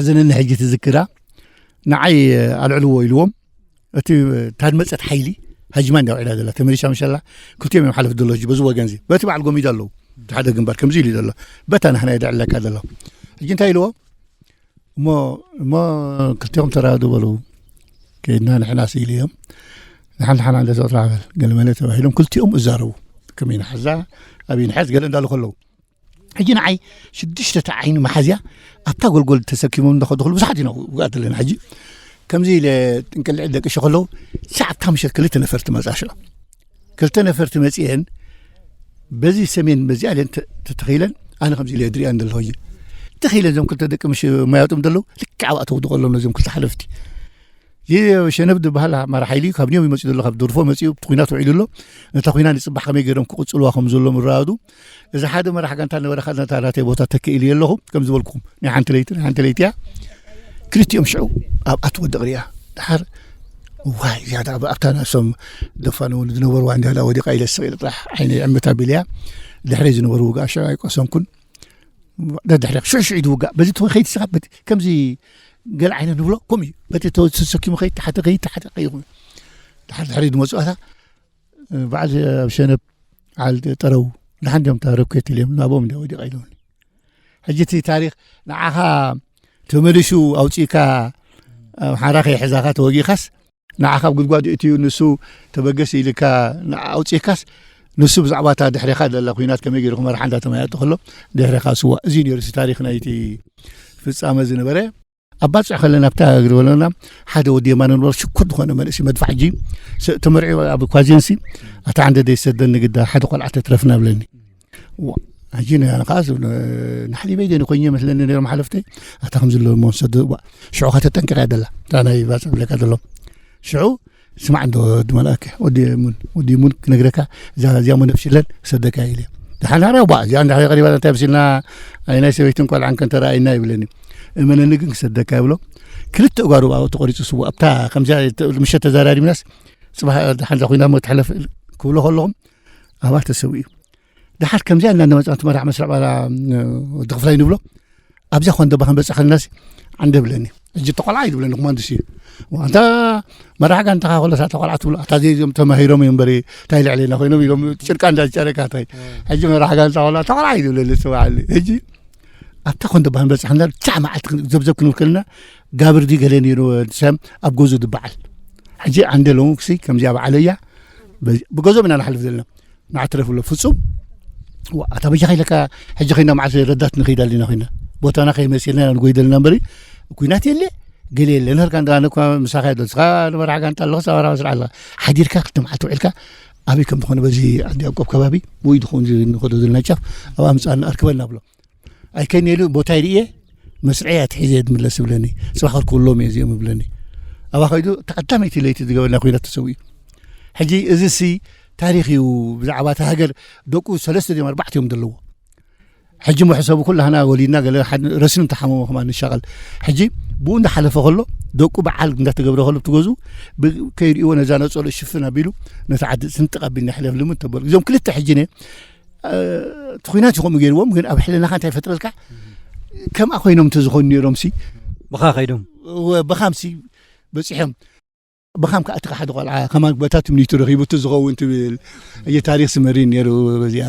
እዚ ነኒ ሕጂ ትዝክራ ንዓይ ኣልዕልዎ ኢልዎም። እቲ ታድመፀት ሓይሊ ሃጅማ እንዳ ውዒላ ዘላ ተመሊሳ መሻላ። ክልቲኦም እዮም ሓለፍ ዘሎ ሕጂ በዚ ወገን እዚ በቲ በዓል ጎሚዳ ኣለዉ። እቲ ሓደ ግንባር ከምዚ ኢሉ ዘሎ በታ ናሕና የደዕለካ ዘሎ። ሕጂ እንታይ ኢልዎ? እሞ እሞ ክልቲኦም ተራዱ በሉ። ከይድና ንሕና ስኢሉ እዮም። ንሓንቲ ሓና እንደ ዘቕራበል ገለመለ ተባሂሎም ክልቲኦም እዛረቡ። ከመይ ንሓዛ፣ ኣበይ ንሓዝ ገለ እንዳሉ ከለዉ ሕጂ ንዓይ ሽዱሽተ ዓይኒ መሓዝያ ኣብታ ጎልጎል ተሰኪሞም እንዳኸዱ ከለዉ ብዙሓት ኢና ውግኣት ዘለና። ሕጂ ከምዚ ኢለ ጥንቅልዒ ደቂሸ ከለዉ ሳዕ ኣብታ ምሸት ክልተ ነፈርቲ መጻ ሽዑ። ክልተ ነፈርቲ መጺኤን በዚ ሰሜን በዚኣ ኢለን ተ-፣ ተተኺለን ኣነ ከምዚ ኢለ ድሪኣን ዘለኹ ሕጂ። ተኺለን እዞም ክልተ ደቂ ምሽ ማያጡም ዘለዉ ልክዕ ኣብኣ ተውድቑ ኣለዉ ነዞም ክልተ ሓለፍቲ። ይህ ሸነብ ዝበሃል ኣማራ ሓይሊ ካብ ኒዮም ይመፅኡ ዘሎ ካብ ደርፎ መፂኡ እቲ ኩናት ውዒሉ ኣሎ። ነታ ኩናት ንፅባሕ ከመይ ገይሮም ክቕፅልዋ ከም ዘለዎም ይረኣዱ። እዚ ሓደ መራሕ ጋንታ ነበረ ነታ ናተይ ቦታ ተክእ ኢሉ ኣለኹ ከም ዝበልኩኹም ናይ ሓንቲ ለይቲ ናይ ሓንቲ ለይቲ እያ። ክልቲኦም ሽዑ ኣብኣ ትወድቕ ሪኣ ድሓር ዋይ ዝያዳ ኣብ ኣብታ ናሶም ደፋንውን ዝነበርዋ እንዲያዳ ወዲቓ ኢለ ስቕ ኢለ ጥራሕ ዓይነ ይዕምት ኣቢለያ። ድሕረይ ዝነበሩ ውግኣ ሽዑ ኣይቆሰንኩን። ደድሕረ ሽዑ ሽዑ ዝውጋእ በዚ ተወ ከይድ ስኻ በቲ ከምዚ ገለ ዓይነት ንብሎ ከምኡ እዩ። በቲ ተወ ተሰኪሙ ከይድ ተሓተ ከይድ ተሓተ ከይኹን ድሓር ድሕሪ ዝመፅኡ ኣታ በዓል ኣብ ሸነብ ዓል ጠረው ንሓንዲኦም እታ ረኮት ኢልዮም ናብኦም እንዲያ ወዲቓ ኢሎምኒ። ሕጂ እቲ ታሪኽ ንዓኻ ተመሊሱ ኣውፂእካ ኣምሓራ ከይሕዛኻ ተወጊእካስ ንዓኻ ኣብ ጉድጓድ እትዩ ንሱ ተበገስ ኢልካ ንዓ ኣውፂእካስ ንሱ ብዛዕባ እታ ድሕሬኻ ዘላ ኩናት ከመይ ገይሩ ክመርሓ እንዳተመያየጡ ከሎ ድሕሬኻ ስዋ። እዚ ነይሩ እቲ ታሪኽ ናይቲ ፍጻመ ዝነበረ። ኣብ ባፅዕ ከለና ኣብታ እግሪ በለና ሓደ ወዲ የማነ ንበር ሽኩር ዝኾነ መንእሰይ መድፋዕ ሕጂ ስ-፣ ተመርዒ ኣብ ኳዜንሲ ኣታ ዓንደ ደይ ሰደኒ ግዳ ሓደ ቆልዓ ተትረፍና ብለኒ። ዋ፣ ሕጂ ንኣነ ከዓ ዝ-፣ ንሓሊበይ ደኒ ኮይኘ መስለኒ ነይሮም ሓለፍተይ ኣታ ከም ዝለዎ እሞ ንሰዶ ዋ፣ ሽዑ ኸ ተጠንቂቐ እያ ደላ እታ ናይ ባፅዕ ብለካ ዘሎ። ሽዑ ስማዕ እንዶ ወዲ መልኣከ፣ ወዲ ሙን፣ ወዲ ሙን ክነግረካ እዛ እዚኣ እሞ ነብሽለን ክሰደካ ኢለ። ደሓን ሃረ ዋ፣ እዚኣ እንዳ ቀሪባ እንታይ ብሲልና ኣይናይ ሰበይትን ቆልዓን ከንተረኣይና ይብለኒ። እመነኒ ግን ክሰደካ ይብሎ። ክልተ እጓሩ ብኣኡ ተቆሪፁ ስዋ ኣብታ ከምዚኣ ምሸት ተዛራሪብናስ ፅባሕ ደሓን እዛ ኮይና እሞ ትሕለፍ ክብሎ ከለኹም ኣብኣ ተሰዊኡ። ደሓር ከምዚኣ እናመፃ እቲ መራሕ መስርዕ ባላ ወዲ ክፍላይ ንብሎ ኣብዚኣ ኮን ደባ ክንበፅሕ ከለናስ ዓንደ ብለኒ። ሕጂ ተቆልዓ እዩ ዝብለኒ ኮማንድስ እዩ። ኣንታ መራሕ ጋንታኻ ከሎ ሳተ ቆልዓ ትብሎ ኣታ ዘይዞም ተማሂሮም እዮም በሪ እንታይ ልዕለና ኮይኖም ኢሎም ጭርቃ እንዳጨረካ እንታይ ሕጂ መራሕ ጋንታ ከሎ ተቆልዓ እዩ ዝብለኒ ጽባዕሊ። ሕጂ ኣብታ ኮን ደባ ክንበፅሕ ከለና ብቻ መዓልቲ ዘብዘብ ክንብል ከለና ጋብርዲ ገለ ነይሩ ሰም ኣብ ጎዙ ድበዓል። ሕጂ ዓንደ ሎሚ ክሲ ከምዚኣ በዓለያ ብገዞም ኢና ንሓልፍ ዘለና። ንዓትረፍ ብሎ ፍጹም ዋ፣ ኣታ በጃኻ ኢለካ ሕጂ ኮይና መዓልቲ ረዳት ንኸይድ ኣለና ኮይና ቦታና ከይመሲልና ኢና ንጎይ ዘለና እምበሪ ኩናት የለ ገለ የለ ንህልካ እንዳ ኣነ እኳ ምሳኻ የለ ንስኻ ንመርዓ ጋንታ ኣለኻ ሰባራ መስርዓ ኣለኻ ሓዲርካ ክልተ መዓልቲ ውዒልካ ኣበይ ከም ዝኾነ በዚ ዓዲ ያዕቆብ ከባቢ ወይ ድኾን ንኸዶ ዘለና ጫፍ ኣብኣ ምጻና ኣርክበና ብሎ ኣይከይድን ኢሉ ቦታይ ርእየ መስርዐይ ኣትሒዘ እየ ዝምለስ ይብለኒ። ጽባሕ ክልክብሎም እየ እዚኦም ይብለኒ። ኣብኣ ከይዱ እታ ቀዳመይቲ ለይቲ ዝገበረና ኲናት ተሰዊኡ። ሕጂ እዚሲ ታሪኽ እዩ። ብዛዕባ እታ ሃገር ደቁ ሰለስተ ድዮም ኣርባዕተ እዮም ዘለዎ። ሕጂ እሞ ሕሰቡ ኩላህና ወሊድና ገለ ረስኑ እንተሓመሞ ከማን ንሻቐል። ሕጂ ብኡ እንዳሓለፈ ከሎ ደቁ በዓል እንዳተገብረ ከሎ ብትገዝኡ ከይርእይዎ ነዛ ነፀሎ ሽፍን ኣቢሉ ነቲ ዓዲ ስንጥቕ ኣቢልና ሕለፍ ልሙድ ተበሉ። እዞም ክልተ ሕጂ ነ እቲ ኹናት እዩ ከምኡ ገይርዎም ግን ኣብ ሕልናኻ እንታይ ፈጥረልካ ከምኣ ኮይኖም እንተዝኾኑ ነይሮም ሲ ብኻ ከይዶም ብኻም ሲ በፂሖም ብኻም ከዓ እቲ ሓደ ቆልዓ ከማን በታ ትምኒቱ ረኺቡ እቲ ዝኸውን ትብል እየ ታሪክ ስመሪ ነይሩ በዚኣ